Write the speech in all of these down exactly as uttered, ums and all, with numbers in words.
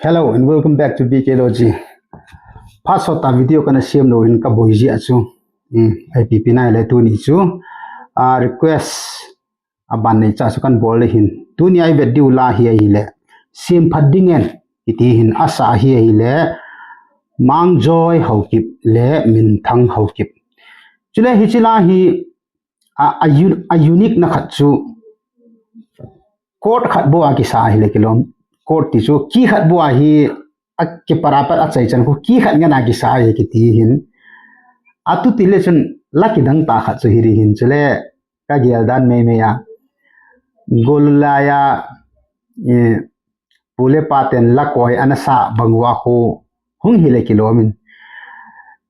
Hello and welcome back to B K Logy. Phat sot a video kana sem lou hin kaboi jeh chu. Hmm, ipi pi nai le tuni chu. Ah, request aban nei cha chu kana bol le hin. Tuni a ivet diu la hi ahile. Sem phat ding en. Kiti hin asa hi ahile. Mangjoi Haokip le Minthang Haokip. Chule hiche la hi a, a, un- a unique na khat chu chord khat bou a kisa ahile kilom. Chord ti chu key khat bou a hi a kipara pat a chai chan khu key khat ngen a kisa ahi kiti hin. Atu ti le chun la kidang tah khat chu hi ri hin chule ka gel dan mei mei a. Golulai a, eh, pu le pa ten la koi ana sa bang uva khu hung hi le kilom in.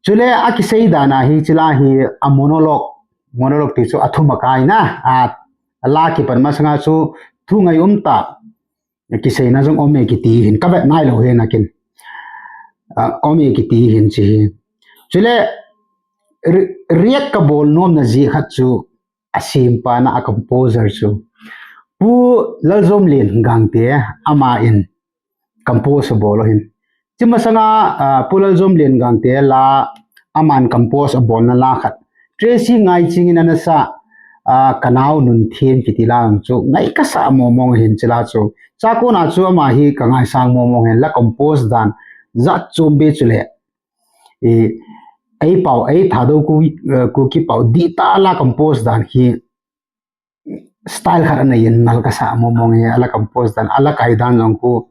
Chule a kisei dan a hiche la hi a monologue, monologue ti chu a thum a kai na, a, a la kipan masanga chu thu ngai um tah, kiseina jong um e kiti hin ka vet nai lou hin akin. A, um e kiti hin chi hi. Chule re- react ka bol nom na jeh khat chu a sem pa na a composer chu Pu Laljomlen Gangte ama in compose a bol u hin. Chi masanga, ah, Pu Laljomlen Gangte la aman compose a bol na la khat. Tracy Ngaiching in ana sa, ah, Ka Nao Nun Them kiti la chu ngai kasa mong mong hin chi la chu. Chakona chu ama hi ka ngaisang mong mong hin la compose dan jat chom be chule. I, ei pau, ei Thadou Ku, eh, Kuki pau, dih tah a la compose dan hi style khat anei in nal kasa mong mong hi, a la compose dan, a la kai dan jong khu.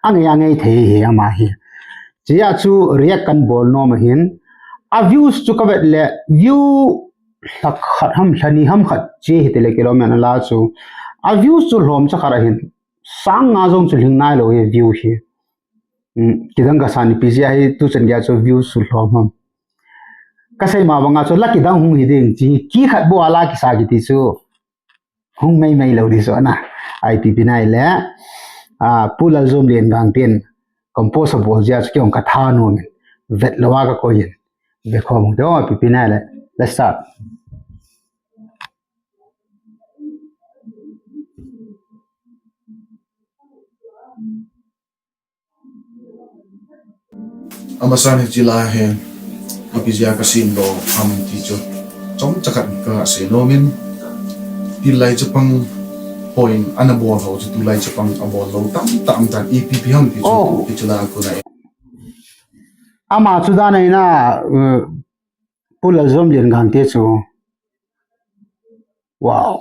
Angai, angai thei hi ama hi. Chia chu react kana bol nom ahin. A views chu ka vet le, view lha khat ham, lha ni ham khat chi hi ti le kilom in a la chu. A views chu lhom cha khat ahin. Sang nga jong chu lhing nai lou hi view hi. Hmm, kidang kasa ni pi jeh a hi tu chan gei a chu views chu lhom ham. Ka sei ma banga chu la kidang hung hi ding chi, key khat bou a la kisa kiti chu hung mei mei lou di chu ana. Ipi pi nai le, ah, Pu Laljomlen Gangte in compose a bol jeh a chu kei jong ka thanom in. Vet lou a ka koi in. Ve khom u te, ipi pi nai le. Let's start. Amasan hiche la hi, ipi jeh a ka sem lou ham ti chu chomcha khat ka sei nom in, tilai chapang point ana bol ho chu tulai chapang a bol lou tam tam tan ipi pi ham ti chu. Oh. Hiche la kona. Ama chu dan ahi na, uh, Pu Laljomlen Gangte chu. Wow.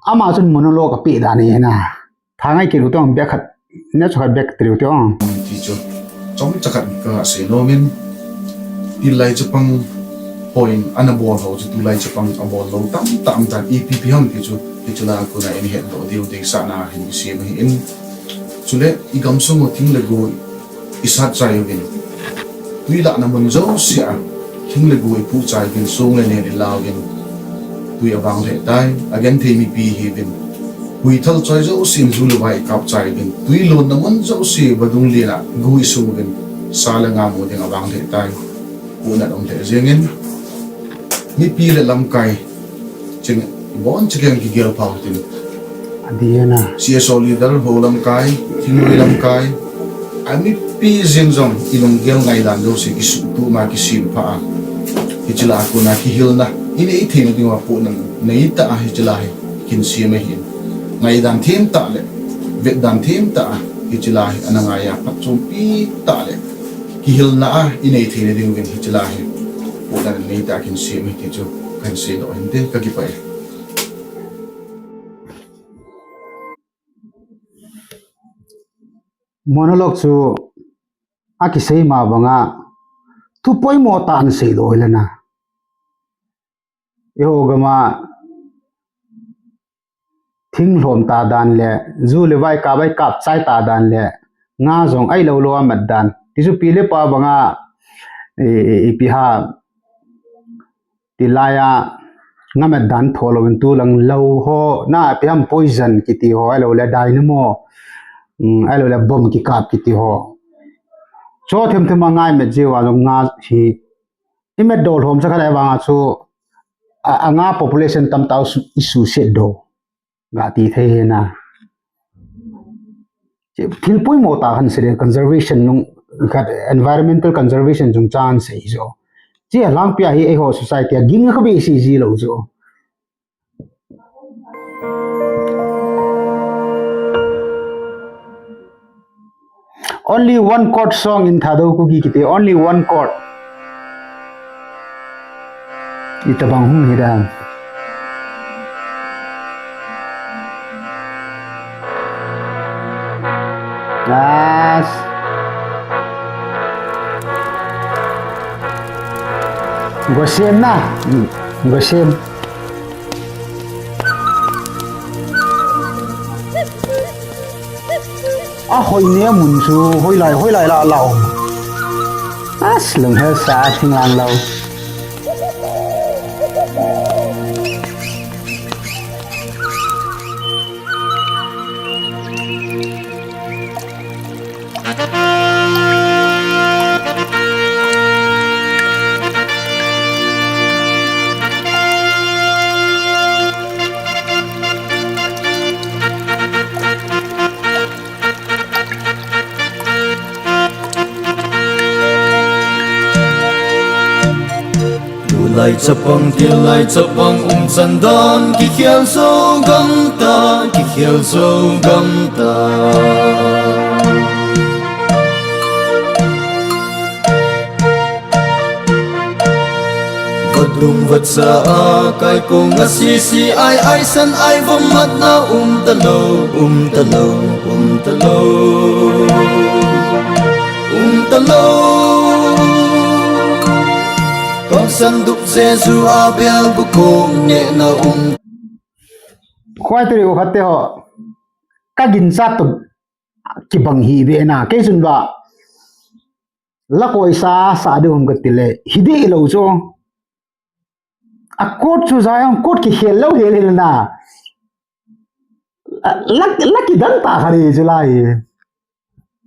Ama chun monologue a pe dan ahi na. Thangai kilu tong bek khat, ne chu khat bek triu tong. Ti chu chomcha khat ka sei nom in, tilai chapang point ana bol ho chu tulai chapang a bol lou tam tam tan ipi pi ham ti chu, hiche la kona in het doh diu ding sa na hin sem ahi in. Chule i gamsung u thing le gui i sat chai uvin. Tui lahna mun jouse a, thing le gui i phuh chai uvin, song le nen i la uvin. Tui a vang lheh tai, a genthei mipi hi uvin. Huithal choi jouse in ju le vai i kap chai uvin. Tui lonna mun jouse vadung len a gui sung uvin. Sa le nga mu ding a vang lheh tai. Puhnat um lheh jeng in. Mipi le lamkai. Ching, ibon chikeng kigel pau tin. Adih na. C S O leader ho lamkai, thingnoi lamkai. A mipi jeng jong i lunggel ngaidan jouse kisuhtup ma kisem pha a. Hiche la kona kihilna. I nei theina ding uva puhnat nei tah a hiche la hi kin sem ahi. Ngaidan them tah le, vetdan them tah a hiche la hi ana ngai a phatchompi tah le. Kihilna a i nei theina ding uvin hiche la hi. Puhnat nei tah a kin sem ahi ti chu kan sei doh hinte, ka kipah e. Monologue chu a kisei ma banga thu poimo tah ana sei doh le na. Eiho gam a thing lhom ta dan le, ju le vai kap, vai kap chai ta dan le, nga jong ahilou lou a mat dan. Ti chu pi le pa banga, i, i, ipi ham, tilai a nga mat dan tho lou in tu lang lou ho, na ipi ham poison kiti ho, ahilou le dynamo, um, ahilou le bomb kikap kiti ho. Cho them them a ngai mat jeh uva jong nga hi i met doh lhom cha khat le vang a chu a, a nga population tam tah u su, i suhset doh. Ga ti thei hi na. Thil poimo tah khat sei le conservation nung khat, environmental conservation chungchang sei chu. Chi a langpia hi eiho society a ging kha behseh ji lou chu. Only one chord song in Thadou Kuki kiti, only one chord. Itabang hung hi dan. Yes. Gosem na. Hmm, gosem. A hoi ne mun chu, hoilai, hoilai la la. As lung hel sa thing lang lo. Tulai chapang, tilai chapang, umchan dan, kikhel zo gamta, kikhel zo gamta. Vadung vacha a kaikong asisi ai, aisan ai vamatna umtalou, umtalou, umtalou, umtalou. Kongsan dup Jesu a bel bukong nehna um. Khoi tiri u khat te ho. Ka ginchat tu kibang hi ve na. Kei chun ba. La koi sa, sa ding um kati le. Hi ding lou chu. A chord chu Zion chord kikhel lou hel hel na. La, la kidang ta kha ri chu lai.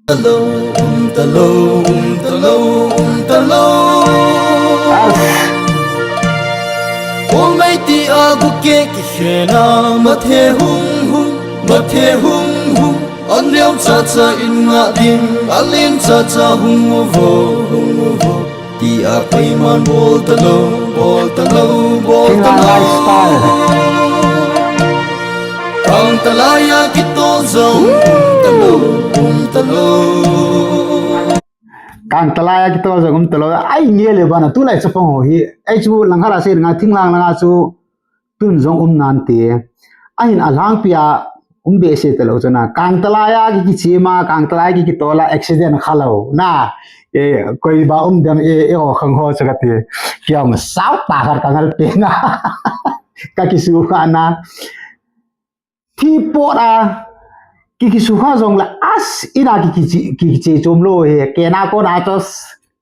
Umtalou, umtalou, umtalou, umtalou. As. Ol mai ti a guke kikhena, mathe hung hung, mathe hung hung. An liam cha cha in nga ding, a lim cha cha hung uvo, hung uvo. Ti a koiman bol talou, bol talou, bol King Lang talou. Lifestyle. Kang talai a kitol jong um talou, um talou. Kang talai a kitol jong um talou. Ai nge le bana tulai chapang ho hi. Ai chu lang khat a sei nga thing lang lang a chu tun jong um nan ti. Ahin a langpia um behseh talou chu na. Kang talai a ki, kichim a, kang talai a ki, kitol a accident kha lou. Na, e, koi ba um dem e, e ho khang ho chu kati. Kiam sao ta khat ka ngal pe na. Ka kisukha na. Thi pot a, ki, kisukha jong le as ina ki, ki, ki, kiche chom lou he. Kena kona chos.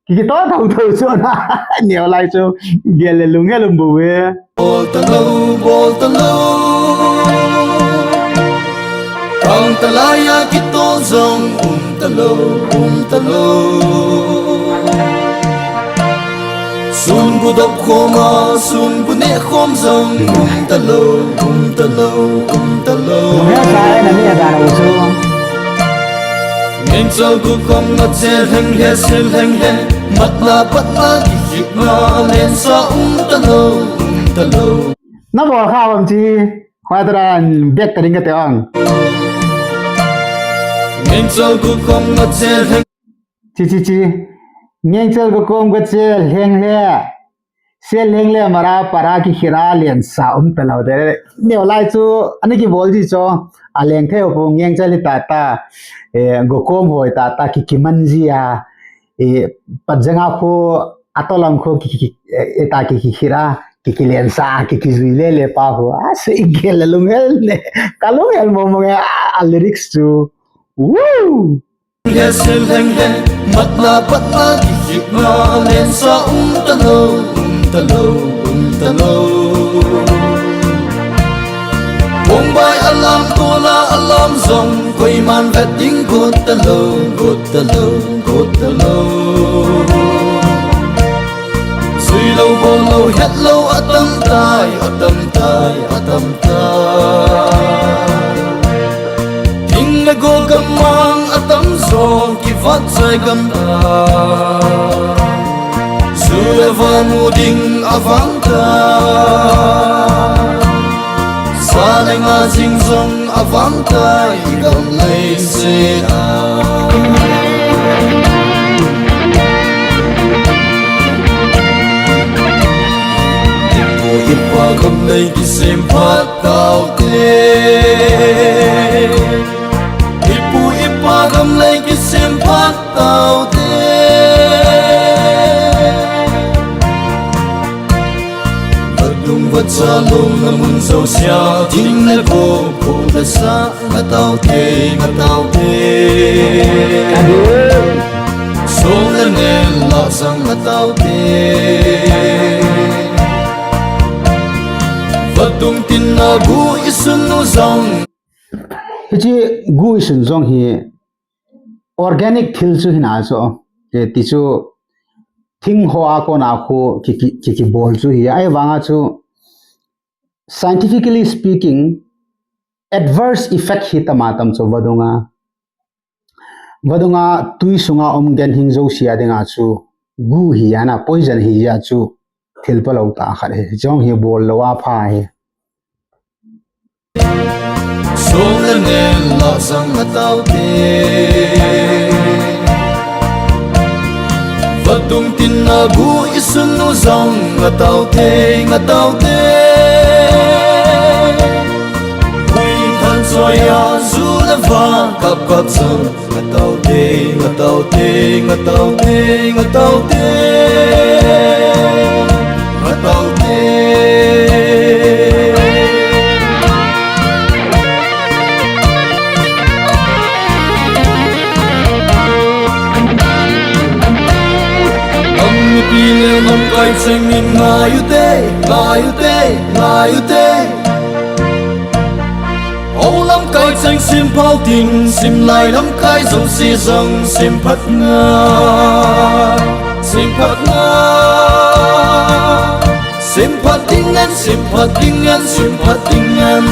Ki, kitol thou thou chu na. Neo lai chu. Gel le lung gel um bu ve. Bol talou, bol talou. Kang talai a kitol jong um talou, um talou. Sun bu dop khom a, sun bu neh khom jong um talou, um talou, um talou. Nung he sa e na ni a da na u chu. Ngeng chol gu khom na che lheng le, sil lheng le, matna patna kikhitna, lensa um talou, um talou. Na bol kha bam chi, khoi tara bek ta ding kate ong. Ngeng chol gu khom na che lheng. Chi, chi, chi. Ngeng chol gu khom ga che lheng le. Sil lheng le mara para kikhira lensa um talou de. Neo lai chu, ani kibol ji chu. A leng thei ho pu ngeng chol hi ta ta. E, gu khom hoi ta ta ki, kiman ji a. E, pat janga khu atolam khu ki, ki, ki, e, e ta ki, kikhira, ki, kilensa, ki, kijui le le pa khu. A, se i gel le lung hel ne. Ka lung hel mo mo nge, a, a lyrics chu. Woo! He sil lheng le, matna patna kikhitna, lensa um talou, um talou, um talou. Bongbai alam tola alam jong, koiman vet ding got talou, got talou, got talou. Sui lou, bol lou, het lou, atam tai, atam tai, atam tai. Ding le go gamang, Patsai gam ta, zu le van mu ding a vang ta, sa le nga jing jong a vang ta, i gam lei se a. I pu i pa gam lei kisem phat tau te. I pu i pa gam lei kisem phat tau te. Vadung vacha lom na mun zo sia, ding le go, pu le sa, nga tau te, nga tau te. Song le nen la sang nga tau te. Vadung tin na gu i sun nu zong. Hiche gu i sun zong hi organic thil chu hina chu. Ti chu thing ho a kona khu ki, ki, ki, kibol chu hi. Ahivanga chu scientifically speaking, adverse effect hi tama tam chu vadunga. Vadunga tui sunga um ganhing zo sia dinga chu gu hi ana poison hi ya chu thil palo ta khat hi. Jong hi bol lo a pha hi. Song le nen la sang nga tau te. Vadung tin na gu i sun nu zong nga tau te, nga tau te. Hui than choi a zu le va kap kap zong nga tau te, nga tau te, nga tau te, nga tau te. Nga tau te. Pi le lamkai cheng in ngai u te, ngai u te, ngai u te. Ho lamkai cheng sim phau tin, sim lai lamkai zo si zong sim phat nga, sim phat nga. Sim phat ding ngan, sim phat ding ngan, sim phat ding ngan.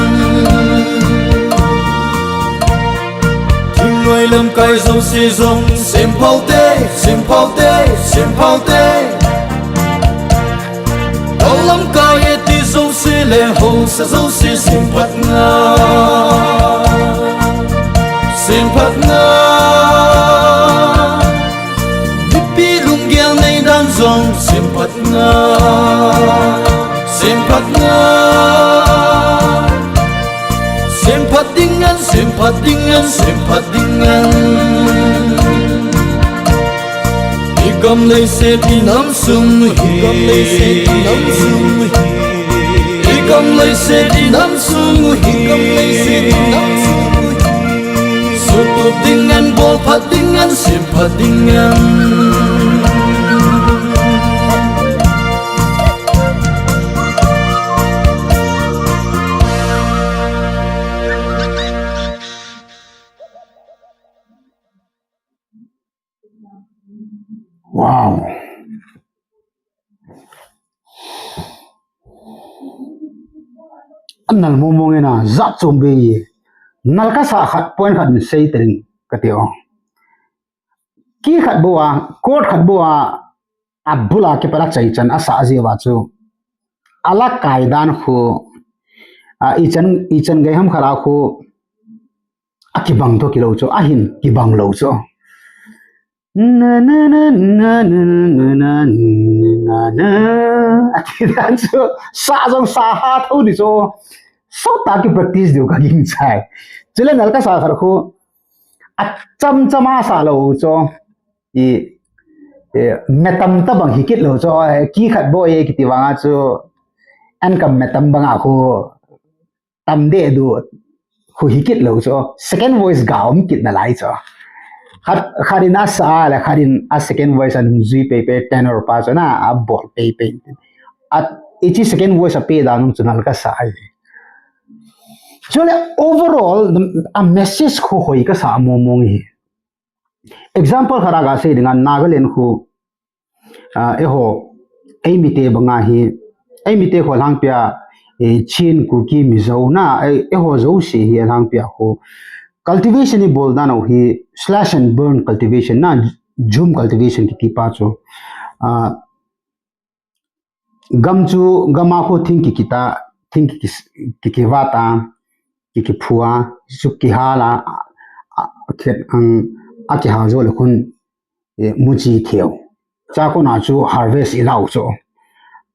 Thing noi lamkai zo si zong sim phau te, sim phau te, sim phau te. Ho lamkai e ti zo si le ho sa zo si sim phat nga, sim phat nga. Mipi lunggel nei dan zong sim phat nga, sim phat nga. Sim phat ding ngan, sim phat ding ngan, sim phat ding ngan. I gam lei se ti nam sung hi, i gam lei se ti nam sung hi, i gam lei se ti nam sung hi, i gam lei se ti nam sung hi. Sutup ding ngan, bol phat ding ngan, sim phat ding ngan. Wow. An nal mong mong ina zat chom be ye. Nal ka sa khat point khat in sei tering ka ti o. Ki khat bo a, chord khat bo a, a bula ki para chai chan a sa a ji wa chu. A la kai dan khu, a i chan, i chan gai ham khara khu, a kibang to kilo chu, a hin kibang lo chu. Na, na, na. A ti dan chu, sa zong sa ha tho di chu. So ta ki practice diu ka ging chai. Chule nal ka sa khat khu, a cham cham a sa lo chu. I, i, metam ta bang hi kit lo chu. Ki khat bo e kiti vanga chu. An kam metam banga khu. Tam de du khu hi kit lo chu. Second voice ga um kit na lai chu. Khat, khat in a sa le, khat in a second voice an zui pei pei tenor pa chu na, a bol pei pei. A, i chi second voice a pe dan chu nal ka sa ai. Chule overall, a message khu hoi ka sa mong mong hi. Example khat a ga sei dinga Nagaland khu, a, eiho, ei mite banga hi, ei mite khu lhangpia, e, Chin, Kuki, Mizo na, ei, eiho zo si hi lhangpia khu, Cultivation ibol dan u hi slash and burn cultivation na, jhum cultivation kiti pa chu. Ah, gam chu, gam a khu thing kikita, thing kiki, kikivata, kikiphu a, chu kihal a, a, a, khet ang, a kihal jou le khun, eh, muchi theu. Chua kona chu harvest ilau chu.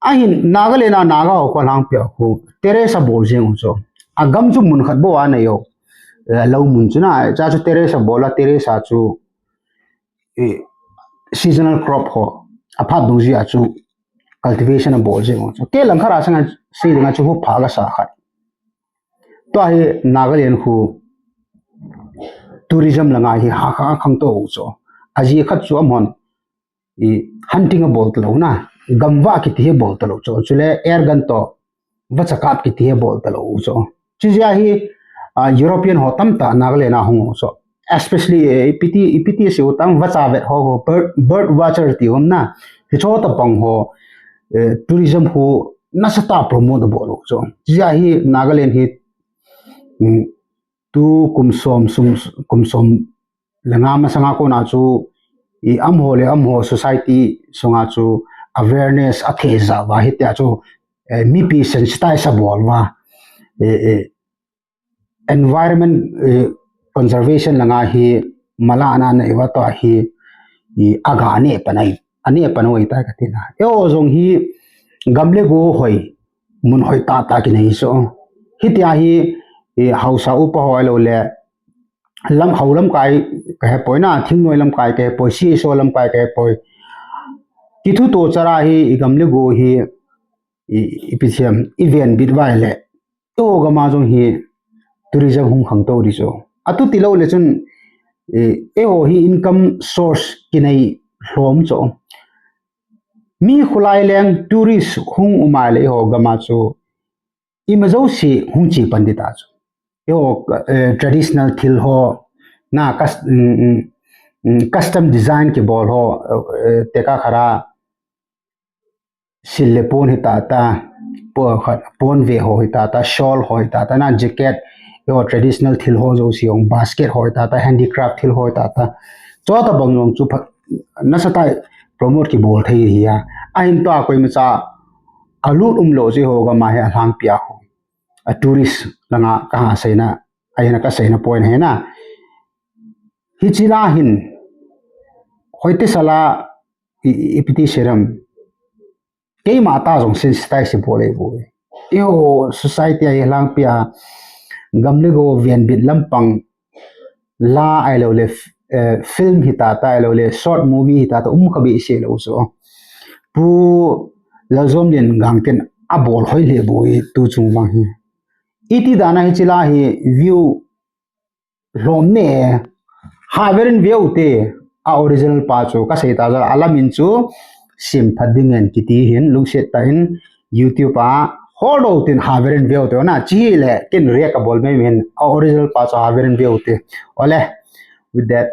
Ahin Nagaland a Naga ho kho lhangpi a khu terrace abol jeng u chu. Agam chu mun khat bou a nei u. Eh, lou mun chu na, chua chu terrace abol a, terrace a chu, eh, seasonal crop ho aphat dungjuia chu cultivation abol jeng u chu. Kei langkhat a sanga sei dinga chu hu pha kasa khat. Tua hi Nagaland khu tourism langa hi ha kha khangtou u chu. Ajeh khat chu amahon, eh, hunting abol talou na, gamvah kiti hi abol talou chu. Chule air gun toh vacha kap kiti hi abol talou chu. Chujeh a hi, ah, European ho tamtah Nagaland a hung u chu. Especially, eh, ipiti, ipiti seiu tam, vacha vet ho, ho, bird, bird watcher ti um na. Hicho tabang ho, eh, tourism khu nasatah promote abol u chu. Chujeh a hi Nagaland hi, mm, tu kum som sung, kum som le nga masanga kona chu, i amaho le amaho society sunga chu awareness athei jat uva, hitia chu, eh, mipi sensitize abol uva, eh, eh, environment, eh, conservation langa hi malahna nei uva, tua hi, i aga neh pan ahi, aneh pan u ahitai kati na. Eiho jong hi gam le go hoi, mun hoi tahtah kinei chu. Hitia hi, i haosa upa ho ahilou le, lam, hao lamkai kahepoi na, thingnoi lamkai kahepoi, C S O lamkai kahepoi. Kithutoh chara hi, i gam le go hi, i, ipi ti ham, ivenbit uva ahile, eiho gam a jong hi tourism hung khangtou ding chu. Atu tilou le chun, eh, eiho hi income source kinei lhom chu. Mi kholai leng tourist hung um a le eiho gam a chu ima jouse hung che pan ding ta chu. Eiho, eh, traditional thil ho, na cus-, mm, mm, mm, custom design kibol ho, eh, tekah khat a, sil le pon hi tahtah, po-, khat, ponve ho hi tahtah, shawl ho hi tahtah, na jacket, eiho traditional thil ho jouse jong, basket ho hi tahtah, handicraft thil ho hi tahtah. Chutabang jong chu pha-, nasatah promote kibol thei ahi a. Ahin tua koimacha alut umlou chu eiho gam a hi alhangpi a khu, a tourist langa kaha seina, ahina kaseina point ahi na. Hiche la hin, hoiti sala, i, i, ipi ti sei dem. Keima tah jong sensitize ibol ahi bou. Eiho society a hi alhangpi a, gam le go venbit lampang, la ahilou le, eh, film hi tahtah ahilou le, short movie hi tahtah, um kha behseh lou chu. Pu Lalzomlian Gangte in abol hoi lheh bou hi tu chung vang hi. Iti dan a hiche la hi view lhom ne, ha verin veu te, a original pa chu kasei ta jal a, alamin chu sem phat ding in kiti hin lungset tah in YouTube a hol lou tin ha verin veu te na, chule ken react kabol mai hin, a original pa chu ha verin veu te. Ole, with that,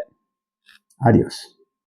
adios.